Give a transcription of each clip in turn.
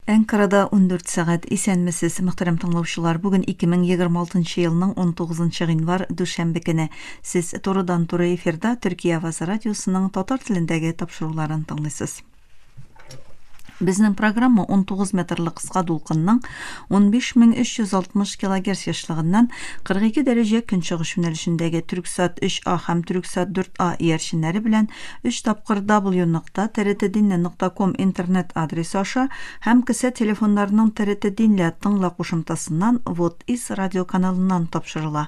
Әнкарада 14 сәгать. Исәнмесез, мөхтәрәм тыңлаучылар. Бүген 2026 елның 19 гыйнвар, дүшәмбе көне. Сез турыдан-туры эфирда Төркия авазы радиосының татар телендәге тапшыруларын тыңлыйсыз. Безнең программа 19 метрлы кыска дулкынның 15360 килогерц ешлыгыннан 42 дәрәҗә көнчыгыш юнәлешендәге Түрксат 3А һәм Түрксат 4А иярченнәре белән өч тапкыр w.trtdinle.com интернет адресы аша һәм кесә телефоннарының TRT Dinle тыңла кушымтасыннан Вот Is радиоканалыннан тапшырыла.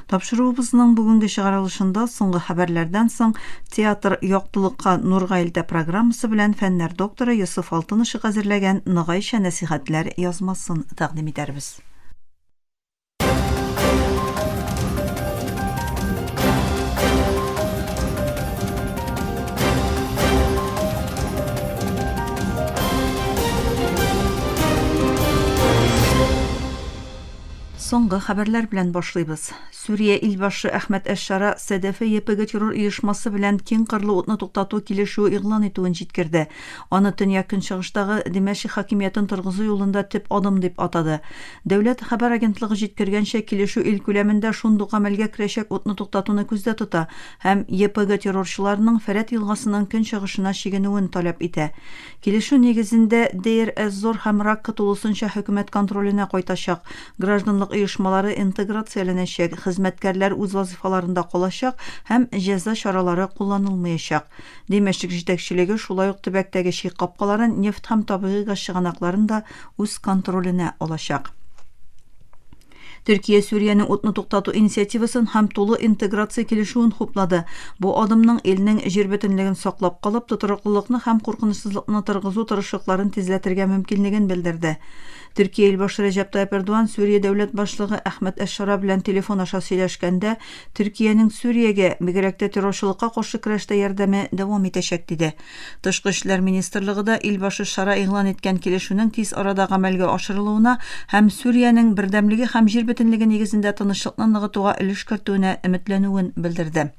Тапшыруыбызның бүгенге чыгарылышында соңгы хәбәрләрдән соң Театр яктылыкка, нурга илтә программасы белән фәннәр докторы Йосыф Алтынышек әзерләгән Ногайча нәсыйхәтләр язмасын тәкъдим итәрбез. Соңгы хәбәрләр белән башлыйбыз. Сүрия илбашы Әхмәт әш-Шара СДФ-ЕПГ террор оешмасы белән киң кырлы утны туктату килешүе игълан итүен җиткерде. Аны төньяк-көнчыгыштагы Димәшик хакимиятен торгызу юлында төп адым дип атады. Дәүләт хәбәр агентлыгы җиткергәнчә, килешү ил күләмендә шундук гамәлгә керәчәк утны туктатуны күздә тота һәм ЕПГ террорчыларының Фәрәт елгасының көнчыгышына чигенүен таләп итә. Килешү нигезендә, Дейр эз-Зор һәм Ракка тулысынча хөкүмәт контроленә кайтачак, гражданлык оешмалары интеграцияләнәчәк, хезмәткәрләр үз вазыйфаларында калачак һәм җәза чаралары кулланылмаячак. Димәшек җитәкчелеге шулай ук төбәктәге чик капкаларын, нефть һәм табигый газ чыганакларын да үз контроленә алачак. Төркия Сүриянең утны туктату инициативасын һәм тулы интеграция килешүен хуплады. Бу адымның илнең җир бөтенлеген саклап калып, тотрыклылыкны һәм куркынычсызлыкны торгызу тырышлыкларын тизләтергә мөмкинлеген белдерде. Төркия илбашы Рәҗәп Тайип Эрдоган Сүрия дәүләт башлыгы Әхмәт әш-Шара белән телефон аша сөйләшкәндә, Төркиянең Сүриягә, бигрәк тә террорчылыкка каршы көрәштә ярдәме дәвам итәчәк, диде. Тышкы эшләр министрлыгы да илбашы Шара игълан иткән килешүнең тиз арада гамәлгә ашырылуына һәм Сүриянең бердәмлеге һәм җир бөтенлеге нигезендә тынычлыкны ныгытуга өлеш кертүенә өметләнүен белдерде.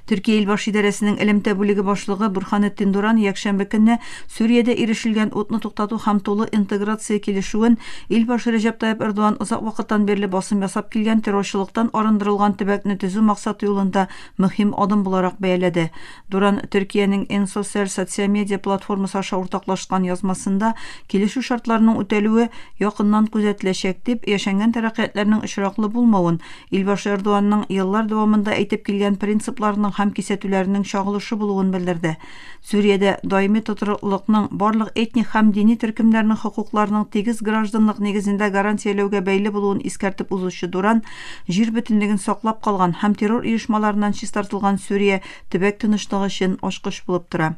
Төркия илбаш идарәсенең элемтә бүлеге башлыгы Бурханеттин Дуран якшәмбе көнне Сүриядә ирешелгән утны туктату һәм тулы интеграция килешүен илбашы Рәҗәп Тайип Эрдоган озак вакыттан бирле басым ясап килгән террорчылыктан арындырылган төбәкне төзү максаты юлында мөһим адым буларак бәяләде. Дуран Төркиянең Nsocial социомедиа платформасы аша уртаклашкан язмасында килешү шартларының үтәлүе якыннан күзәтеләчәк дип, яшәнгән тәрәккыятьләрнең очраклы булмавын, Илбашы Эрдоганның еллар дәвамында әйтеп килгән принципларының һәм кисәтүләренең чагылышы булуын белдерде. Сүриядә даими тотрыклылыкның барлык этник һәм дини төркемнәрнең хокукларының тигез гражданлык нигезендә гарантияләүгә бәйле булуын искәртеп узучы Дуран, җир бөтенлеген саклап калган һәм террор оешмаларыннан чистартылган Сүрия төбәк тынычлыгы өчен ачкыч булып тора.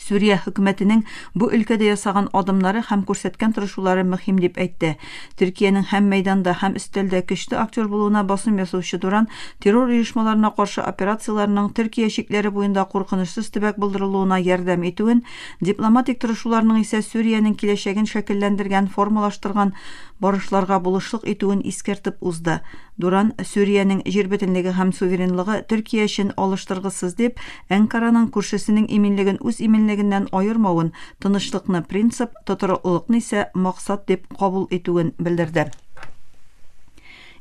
Сүрия хөкүмәтенең бу өлкәдә ясаган адымнары һәм күрсәткән тырышулары мөһим дип әйтте. Төркиянең һәм мәйданда, һәм өстәлдә көчле актер булуына басым ясаучы Дуран террор оешмаларына каршы операцияләрнең Төркия чикләре буенда куркынычсыз төбәк булдырылуына ярдәм итүен, дипломатик тырышуларның исә Сүриянең киләчәген шәкелләндергән, формалаштырган барышларга булышлык итүен искәртеп узды. Дуран, Сүриянең җир бөтенлеге һәм суверенлыгы Төркия өчен алыштыргысыз дип, Әнкараның күршесенең иминлеген үз иминлегеннән аермавын, тынычлыкны принцип, тотрыклылыкны исә максат дип кабул итүен белдерде.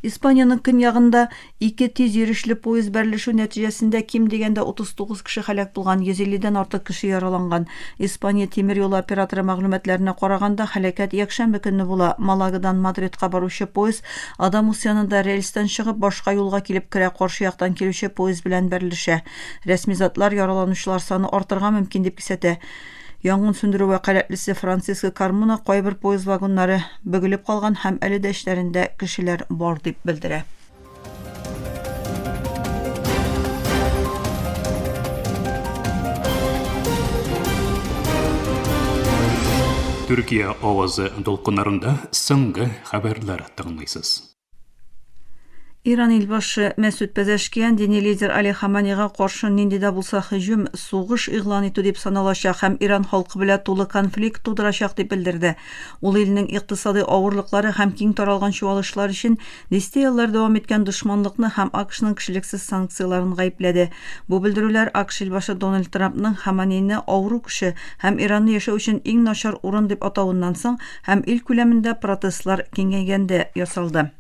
Испаниянең көньягында ике тиз йөрешле поезд бәрелешү нәтиҗәсендә ким дигәндә 39 кеше һәлак булган, 150 дән артык кеше яраланган. Испания тимер юлы операторы мәгълүматларына караганда, һәлакәт якшәмбе көнне була. Малагадан Мадридка баручы поезд Адамус янында рельстан чыгып, башка юлга килеп керә, каршы яктан килүче поезд белән бәрелешә. Рәсми затлар яраланучылар саны артырга мөмкин дип кисәтә. Янгын сүндерү вәкаләтлесе Франциско Кармона кайбер поезд вагоннары бөгелеп калган һәм әле дә эчләрендә кешеләр бар дип белдерә. Төркия авазы дулкыннарында соңгы хәбәрләр тыңлыйсыз. Иран илбашы Мәсүд Пәзәшкиян дини лидер Али Хаманига каршы нинди дә булса һөҗүм, сугыш игълан итү дип саналачак һәм Иран халкы белән тулы конфликт тудырачак дип белдерде. Ул илнең икътисадый авырлыклары һәм киң таралган чуалышлар өчен дистә еллар дәвам иткән дошманлыкны һәм АКШның кешелексез санкцияләрен гаепләде. Бу белдерүләр АКШ илбашы Дональд Трампның Хаманины авыру кеше һәм Иранны яшәү өчен иң начар урын дип атавыннан соң һәм ил күләмендә протестлар киңәйгәндә ясалды.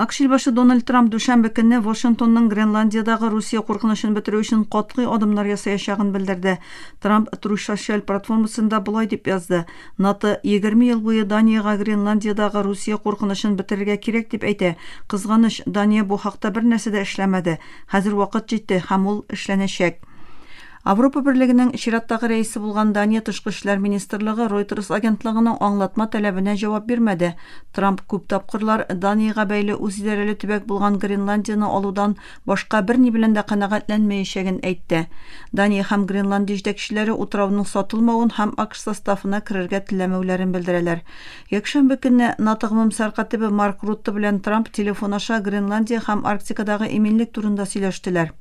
АКШ илбашы Дональд Трамп дүшәмбе көнне Вашингтонның Гренландиядагы Русия куркынычын бетерү өчен катгый адымнар ясаячагын белдерде. Трамп Truth Social платформасында болай дип язды: НАТО 20 ел буе Даниягә Гренландиядагы Русия куркынычын бетерергә кирәк дип әйтә. Кызганыч, Дания бу хакта бернәрсә дә эшләмәде. Хәзер вакыт җитте һәм ул эшләнәчәк. Авропа Берлегенең чираттагы рәисе булган Дания тышкы эшләр министрлыгы Reuters агентлыгының аңлатма таләбенә җавап бирмәде. Трамп күп тапкырлар Даниягә бәйле үзидарәле төбәк булган Гренландияне алудан башка берни белән дә канәгатьләнмәячәген әйтте. Дания һәм Гренландия җитәкчеләре утрауның сатылмавын һәм АКШ составына керергә теләмәүләрен белдерәләр. Якшәмбе көнне НАТО гомумсәркатибе Марк Рутте белән Трамп телефон аша Гренландия һәм Арктикадагы иминлек турында сөйләштеләр.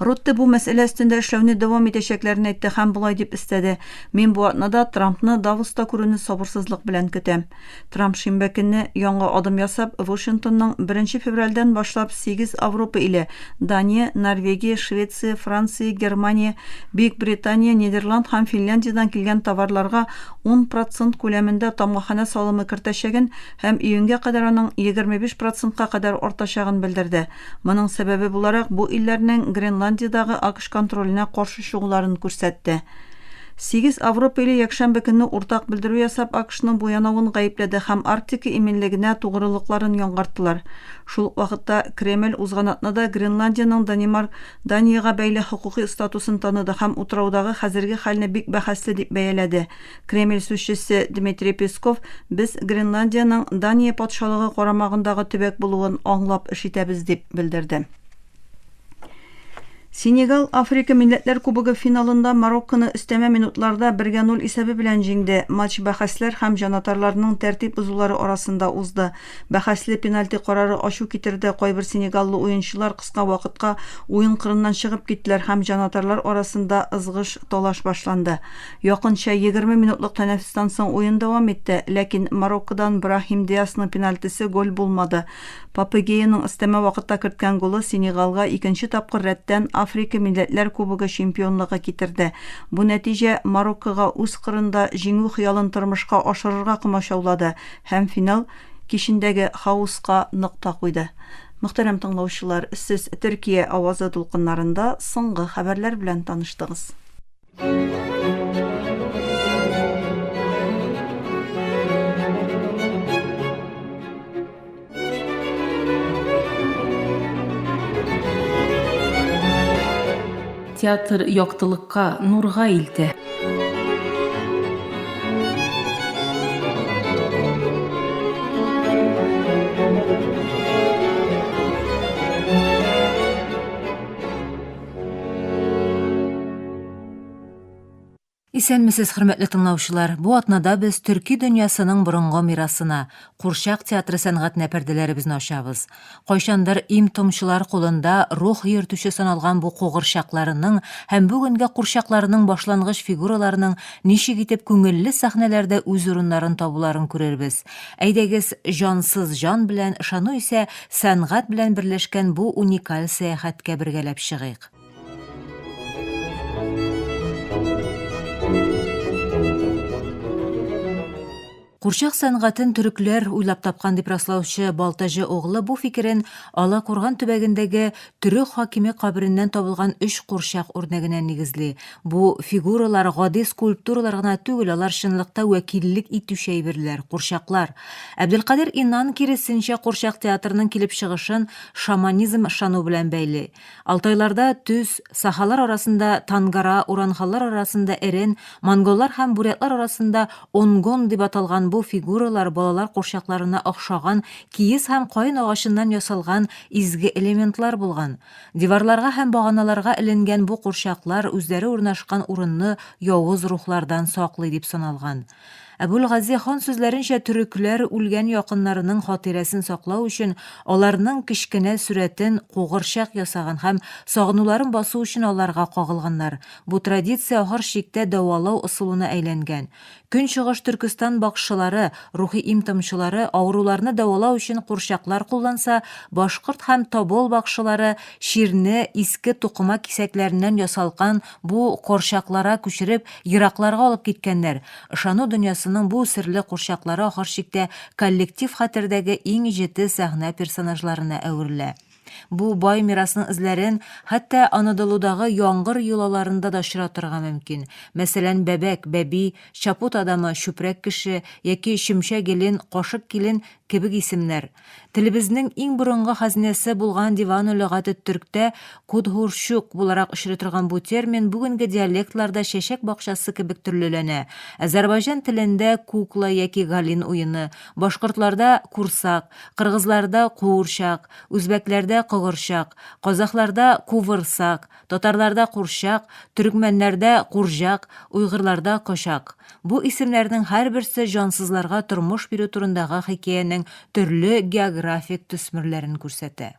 Рутте бу мәсьәлә өстендә эшләүне дәвам итәчәкләрен әйтте һәм болай дип өстәде, Мин бу атнада Трампны Давоста күрүне сабырсызлык белән көтәм. Трамп шимбә көнне, яңа адым ясап, Вашингтонның беренче февральдән башлап сигез Авропа иле, Дания, Норвегия, Швеция, Франция, Германия, Бөекбритания, Нидерланд һәм Финляндиядән килгән товарларга 10 процент күләмендә тамгаханә салымы кертәчәген һәм июньгә кадәр аның 25 процентка кадәр артачагын белдерде. Моның сәбәбе буларак бу илләрнең Гренландиядагы АКШ контроленә каршы чыгуларын күрсәтте. Сигез Авропа иле якшәмбе көнне уртак белдерү ясап АКШның бу янавын гаепләде һәм Арктика иминлегенә тугрылыкларын яңгарттылар. Шул ук вакытта Кремль узган атнада Гренландиянең Данимарк Даниягә бәйле хокукый статусын таныды һәм утраудагы хәзерге хәлне бик бәхәсле дип бәяләде. Кремль сүзчесе Дмитрий Песков, Без Гренландиянең Дания патшалыгы карамагындагы төбәк булуын аңлап эш итәбез, дип белдерде. Сенегал Африка милләтләр кубогы финалында Марокконы өстәмә минутларда 1 0 исәбе белән җиңде. Матч бәхәсләр һәм җанатарларның тәртип бозулары арасында узды. Бәхәсле пенальти карары ачу китерде, кайбер сенегаллы уенчылар кыска вакытка уен кырыннан чыгып киттеләр һәм җанатарлар арасында ызгыш-талаш башланды. Якынча 20 минутлык тәнәфестән соң уен дәвам итте, ләкин Мароккодан Брахим Диасның пенальтисе гол булмады. Папе Гееның өстәмә вакытта керткән голы Сенегалга икенче тапкыр рәттән Африка Милләтләр Кубогы чемпионлыгы китерде. Бу нәтиҗә Мароккога үз кырында җиңү хыялын тормышка ашырырга комачаулады һәм финал кичендәге хаоска нокта куйды. Мөхтәрәм тыңлаучылар, сез Төркия авазы дулкыннарында соңгы хәбәрләр белән таныштыгыз. Театр яктылыкка, нурга илтә. Исәнмесез, хөрмәтле тыңлаучылар! Бу атнада без төрки дөньясының борынгы мирасына, курчак театры сәнгатенә пәрдәләребезне ачабыз. Кайчандыр им-томчылар кулында рух йөртүче саналган бу кугырчакларының һәм бүгенге курчакларының башлангыч фигураларының ничек итеп күңелле сәхнәләрдә үз урыннарын табуларын күрербез. Әйдәгез, җансыз җан белән, ышану исә сәнгать белән берләшкән бу уникаль сәяхәткә бергәләп чыгыйк. Курчак сәнгатен төрекләр уйлап тапкан дип раслаучы Балтаҗы углы бу фикерен Алакурган төбәгендәге төрек хакиме кабереннән табылган өч курчак үрнәгенә нигезли. Бу фигуралар гади скульптуралар гына түгел, алар чынлыкта вәкиллек итүче әйберләр, курчаклар. Әбделкадер Инан, киресенчә, курчак театрының килеп чыгышын шаманизм ышану белән бәйли. Алтайларда төз, сахалар арасында тангара, уранхалар арасында эрен, монголлар һәм бурятлар арасында онгон дип аталган бу фигуралар балалар курчакларына охшаган киез һәм каен агачыннан ясалган изге элементлар булган. Диварларга һәм баганаларга эленгән бу курчаклар үзләре урнашкан урынны явыз рухлардан саклый дип саналган. Әбүлгази хан сүзләренчә, төрекләр үлгән якыннарының хатирәсен саклау өчен аларның кечкенә сурәтен кугырчак ясаган һәм сагынуларын басу өчен аларга кагылганнар. Бу традиция ахыр чиктә дәвалау ысулына әйләнгән. Көнчыгыш Төркестан бакшылары, рухи им-томчылары авыруларны дәвалау өчен курчаклар кулланса, башкорт һәм тобол бакшылары чирне иске тукыма кисәкләреннән ясалкан бу корчаклара күчереп, еракларга алып киткәннәр. Ышану дөньясының бу серле курчаклары ахыр чиктә коллектив хәтердәге иң җете сәхнә персонажларына әверелә. Бу бай мирасның эзләрен хәтта Анадолудагы яңгыр йолаларында да очратырга мөмкин. Мәсәлән, бәбәк, бәби, чапут адамы, чүпрәк кеше яки чөмчә гелен, кашык килен кебек исемнәр. Телебезнең иң борынгы хәзинәсе булган Дивану лөгатет-төрктә кудһурчук буларак очрый торган бу термин бүгенге диалектларда чәчәк бакчасы кебек төрлеләнә. Азәрбайҗан телендә кукла яки галин уены, башкортларда курсак, кыргызларда куурчак, үзбәкләрдә когырчак, казахларда кувырсак, татарларда курчак, төрекмәннәрдә курҗак, уйгырларда кочак. Бу исемнәрнең һәрберсе җансызларга тормыш бирү турындагы хикәянең төрле географик төсмерләрен күрсәтә.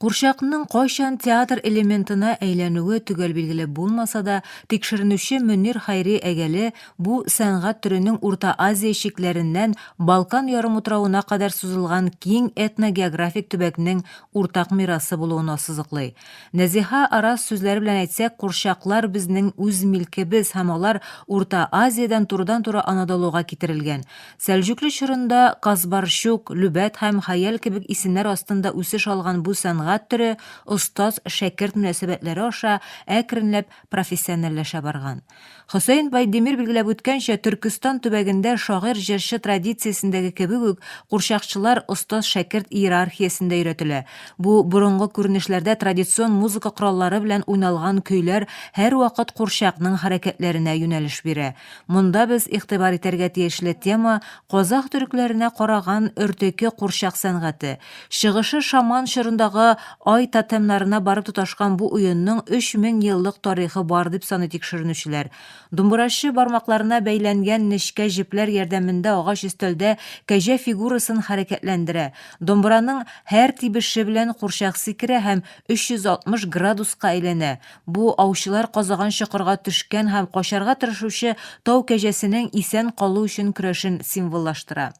Курчакның кайчан театр элементына әйләнүе төгәл билгеле булмаса да, тикшеренүче Мөнир Хәйри Әгәле бу сәнгать төренең Урта Азия чикләреннән Балкан ярымутравына кадәр сузылган киң этногеографик төбәкнең уртак мирасы булуын ассызыклый. Нәзиһа Арас сүзләре белән әйтсәк, курчаклар безнең үз милкебез һәм алар Урта Азиядән турыдан-туры Анадолуга китерелгән. Сәлҗүкле чорында Казбарчук, Лүбәт һәм Хәял кебек исемнәр астында үсеш алган бу сәнгать төре остаз-шәкерт мөнәсәбәтләре аша әкренләп профессиональләшә барган. Хөсәен Байдемир билгеләп үткәнчә, Төркестан төбәгендә шагыйрь-җырчы традициясендәге кебек үк курчакчылар остаз-шәкерт иерархиясендә өйрәтелә. Бу борынгы күренешләрдә традицион музыка кораллары белән уйналган көйләр һәрвакыт курчакның хәрәкәтләренә юнәлеш бирә. Монда без игътибар итәргә тиешле тема, казах төрекләренә караган өртеке курчак сәнгате. Чыгышы шаман чорындагы ай тотемнарына барып тоташкан бу уенның 3000 еллык тарихы бар дип саный тикшеренүчеләр. Думбырачы бармакларына бәйләнгән нечкә җепләр ярдәмендә агач өстәлдә кәҗә фигурасын хәрәкәтләндерә. Домбыраның һәр тибеше белән курчак сикерә һәм 360 градуска әйләнә. Бу аучылар казыган чокырга төшкән һәм качарга тырышучы тау кәҗәсенең исән калу өчен көрәшен символлаштыра.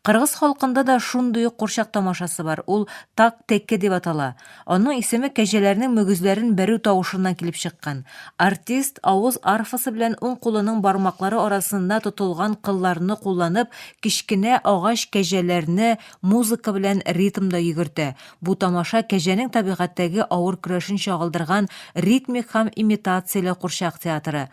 Кыргыз халкында да шундый ук курчак тамашасы бар, ул так-теке дип атала. Аның исеме кәҗәләрнең мөгезләрен бәрү тавышыннан килеп чыккан. Артист авыз арфасы белән уң кулының бармаклары арасында тотылган кылларны кулланып, кечкенә агач кәҗәләрне музыка белән ритмда йөгертә. Бу тамаша кәҗәнең табигатьтәге авыр көрәшен чагылдырган ритмик һәм имитацияле курчак театры.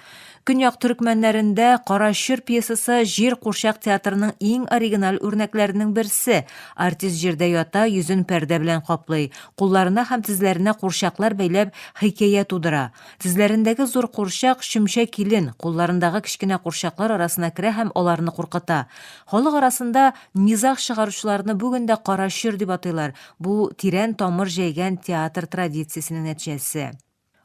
Көньяк төрекмәннәрендә Кара чор пьесасы җир курчак театрының иң оригиналь үрнәкләренең берсе. Артист җирдә ята, йөзен пәрдә белән каплый, кулларына һәм тезләренә курчаклар бәйләп хикәя тудыра. Тезләрендәге зур курчак чөмчә килен, кулларындагы кечкенә курчаклар арасына керә һәм аларны куркыта. Халык арасында Низаг чыгаручыларны бүген дә кара чор дип атыйлар, бу тирән тамыр җәйгән театр традициясенең нәтиҗәсе.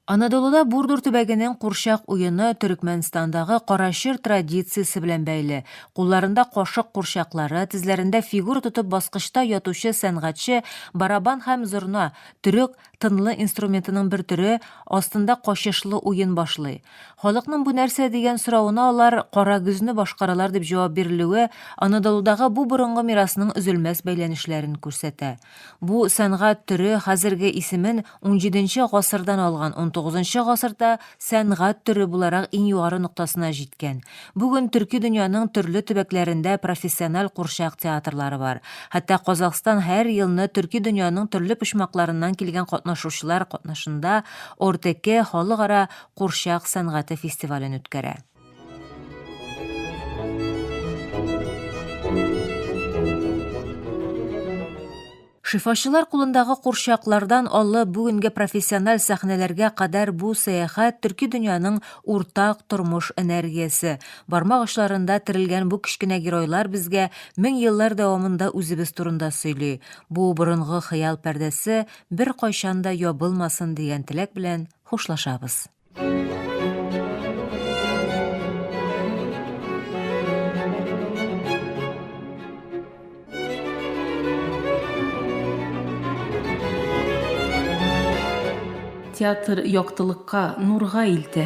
Анадолуда Бурдур төбәгенең курчак уены Төрекмәнстандагы кара чор традициясе белән бәйле. Кулларында кашык курчаклары, тезләрендә фигура тотып баскычта ятучы сәнгатьче барабан һәм зорна, төрек тынлы инструментының бер төре, астында качышлы уен башлый. Халыкның бу нәрсә дигән соравына алар Карагөзне башкаралар дип җавап бирелүе Анадолудагы бу борынгы мирасның өзелмәс бәйләнешләрен күрсәтә. Бу сәнгать төре хәзерге исемен унҗиденче гасырдан алган, унтугызынчы гасырда сәнгать төре буларак иң югары ноктасына җиткән. Бүген төрки дөньяның төрле төбәкләрендә профессиональ курчак театрлары бар. Хәтта Казахстан һәр елны төрки дөньяның төрле почмакларыннан килгән катнашучылар катнашында Ортеке халыкара курчак сәнгате фестивален үткәрә. Шифачылар кулындагы курчаклардан алып бүгенге профессиональ сәхнәләргә кадәр бу сәяхәт төрки дөньяның уртак тормыш энергиясе. Бармак очларында терелгән бу кечкенә геройлар безгә мең еллар дәвамында үзебез турында сөйли. Бу борынгы хыял пәрдәсе беркайчан да ябылмасын дигән теләк белән хушлашабыз. Театр яктылыкка, нурга илтә.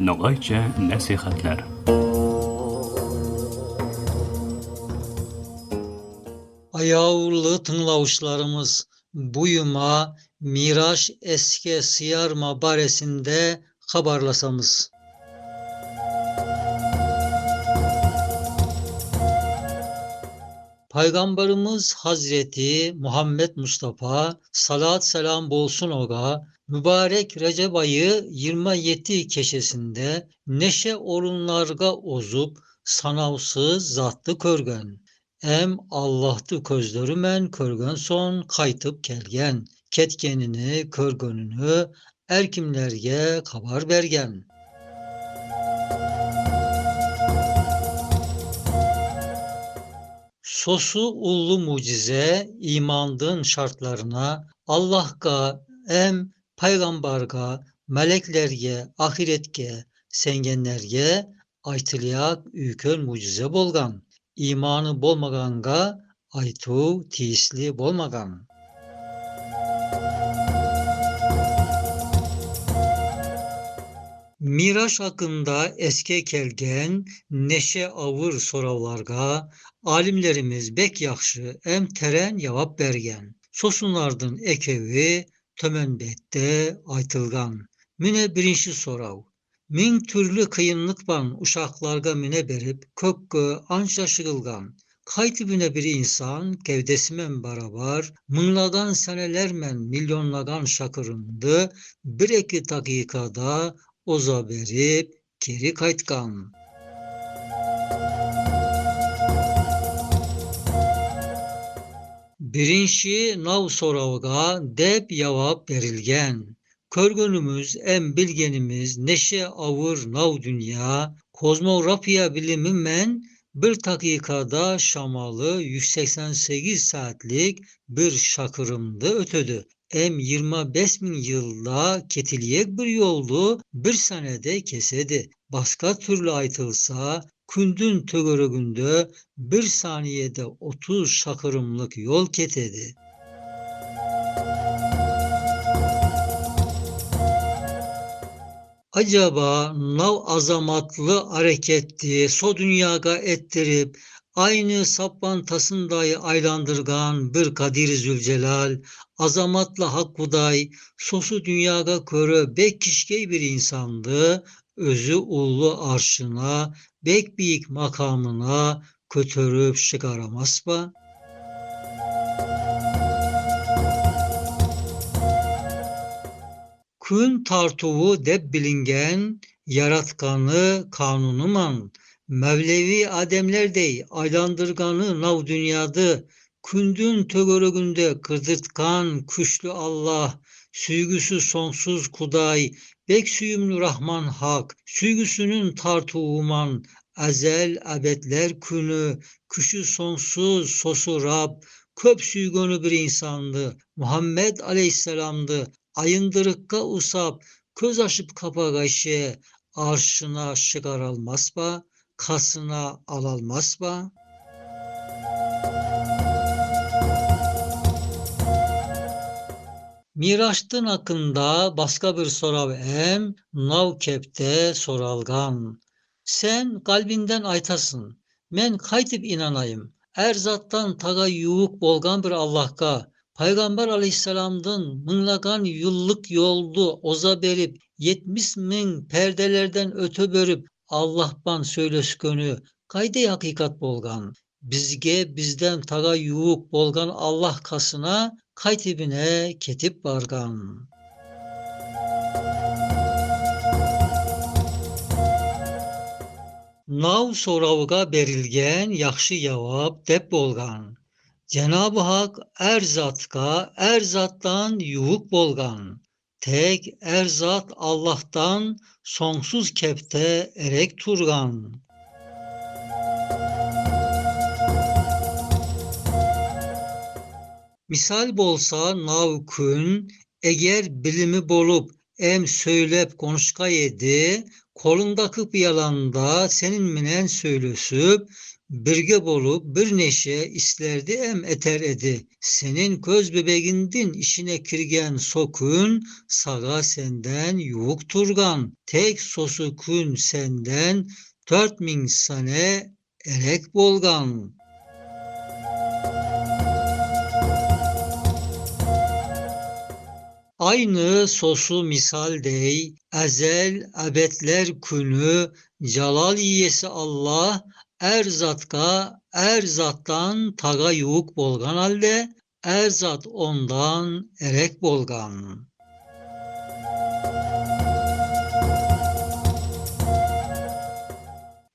Ногайча нәсихәтләр. Аяулы тыңлаучыларымыз, buyuma Miraç eske sıyarma baresinde habarlasamız. Peygamberimiz Hazreti Muhammed Mustafa salat selam bolsun oga mübarek Recep ayı 27 keşesinde neşe orunlarga ozup sanavsız zatlı körgen. Em Allah'tı közlerimen körgen son kaytıp kelgen. Ketkenini körgönünü erkimlerge kabar bergen. Sosu ullu mucize imandın şartlarına Allah'ga em peygamberga meleklerge ahiretke sengenlerge aytılyak üyken mucize bolgan. İmanı bolmaganga aytu tiyisli bolmagan. Miraç hakkında eske kelgen neşe avır soravlarga alimlerimiz bek yaxşı em teren cevap bergen. Sosunlardın ekevi tömenbette aytılgan. Mine birinci sorav. Min türlü kıyınlıkban uşaklarga mine berip kökkö anca şıgılgan. Kaytibüne bir insan gevdesimen beraber mınlagan senelermen milyonlagan şakırındı bir iki dakikada oza berip geri kaytkan. Birinci nav soravga deb yavap berilgen. Körgönümüz, em bilgenimiz, neşe avır nav dünya, kozmografiya bilimi men bir dakikada şamalı 188 saatlik bir şakırımdı ötüdü. Em 25 bin yılda ketiliyek bir yoldu bir senede kesedi. Başka türlü aytılsa kündün tögörögünde bir saniyede 30 şakırımlık yol ketedi. Acaba nav azamatlı hareketti so dünyaga ettirip aynı saplantasındayı aylandırgan bir Kadir Zülcelal, azamatla Hak Kuday, sosu dünyaga körü bek kişkey bir insandı, özü ullu arşına, bek büyük makamına kötürüp çıkaramaz ba? Kün tartuvu deb bilingen yaratkanı kanunuman, Mevlevi ademlerdey aylandırganı nav dünyadı, kündün tögörögünde kırdırtkan güçlü Allah, süygüsü sonsuz kuday, bek süyümlü Rahman Hak, süygüsünün tartuğuman, ezel ebedler künü, küşü sonsuz sosu Rab, köp süygönü bir insandı, Muhammed Aleyhisselam'dı, ayındırıkka usap, köz aşıp kapagaşı, arşına şıkaralmaz ba, kasına alalmaz ba? Miraç'tın hakkında başka bir sorav em, Navkep'te soralgan. Sen kalbinden aytasın, men kaytıp inanayım. Әр заттан тага юук болған бир Аллахка, Пайгамбар алейхиссаламдын мыңлаган юллык йолду оза берип, 70 миң перделерден өтө берип Аллахпан сөйлөшкөнү кайдай акыйкат болган? Бизге бизден тага юук болган Аллах касына кайтибине кетип барган? Нав соравга берилген яхшы явап деп болган. Cenab-ı Hak er zatka, er zattan yuvuk bolgan. Tek er zat Allah'tan sonsuz kepte erek turgan. Misal bolsa nav kün, eger bilimi bolup em söylep konuşka edi, kolundaki piyalanda senin minen söylösüp, birge bolup bir neşe islerdi em eter edi. Senin köz bebegindin işine kirgen sokun, saga senden yuvuk turgan. Tek sosu kün senden 4000 sene erek bolgan. Aynı sosu misal dey, ezel ebedler künü, calal iyesi Allah, er zatka, er zattan taga yuvuk bolgan halde, er zat ondan erek bolgan.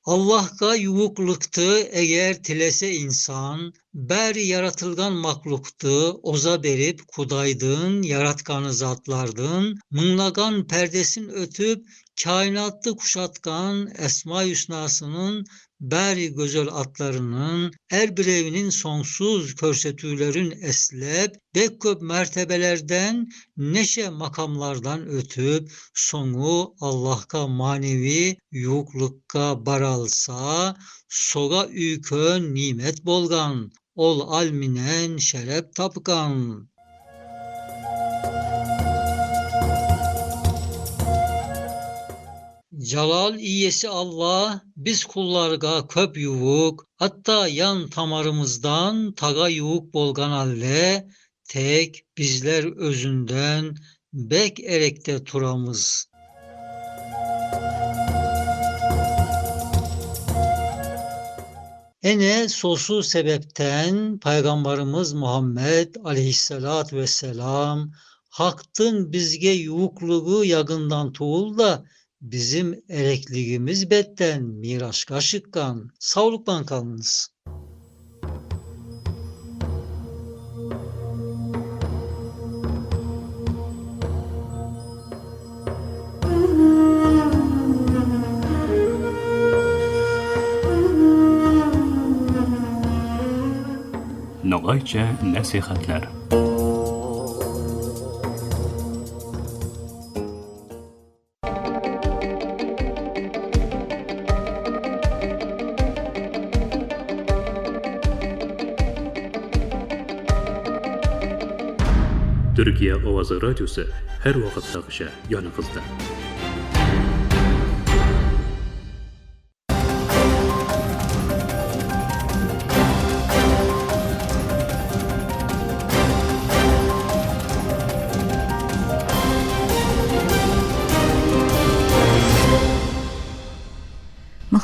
Allah'ka yuvukluktı eğer tilese insan, beri yaratılgan makluktu, oza berip kudaydın, yaratkanı zatlardın, mınlagan perdesin ötüp, kainatı kuşatkan Esma-i Hüsnasının beri güzel atlarının, er birevinin sonsuz körsetülerin eslep, bek köp mertebelerden, neşe makamlardan ötüp, sonu Allah'ka manevi yuklukka baralsa, soga üykön nimet bolgan, ol alminen şerep tapkan. Calal iyesi Allah biz kullarga köp yuvuk, hatta yan tamarımızdan taga yuvuk bolgan halde tek bizler özünden bek erekte turamız. Ene sosu sebepten Peygamberimiz Muhammed aleyhissalatü vesselam Haktın bizge yuvukluğu yakından tuğul da bizim erekliğimiz betten miraşka şıkkan. Sağlıkla kalınız. Ногайча нәсихәтләр. Төркия авазы радиосы һәр вакыттагыча яныгызда.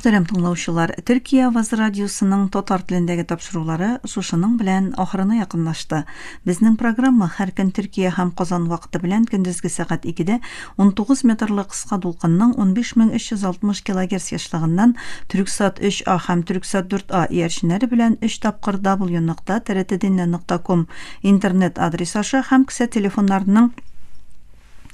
Мөхтәрәм тыңлаучылар, Төркия Аваз радиосының татар телендәге тапшырулары шушының белән ахырына якынлашты. Безнең программа һәр көн Төркия һәм Казан вакыты белән көндезге сәгать 2-дә 19 метрлы кыска дулкынның 15360 килогерц ешлыгыннан Түрксат 3А һәм Түрксат 4А иярченнәре белән 3 тапкыр w.trtdinle.com интернет адресы аша һәм кесә телефоннарының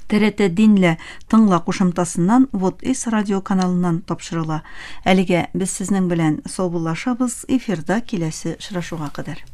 ТРТ Динле тыңла кушымтасыннан Вот Ис радио каналыннан тапшырыла. Әлегә без сезнең белән саубуллашабыз, эфирда киләсе очрашуга кадәр.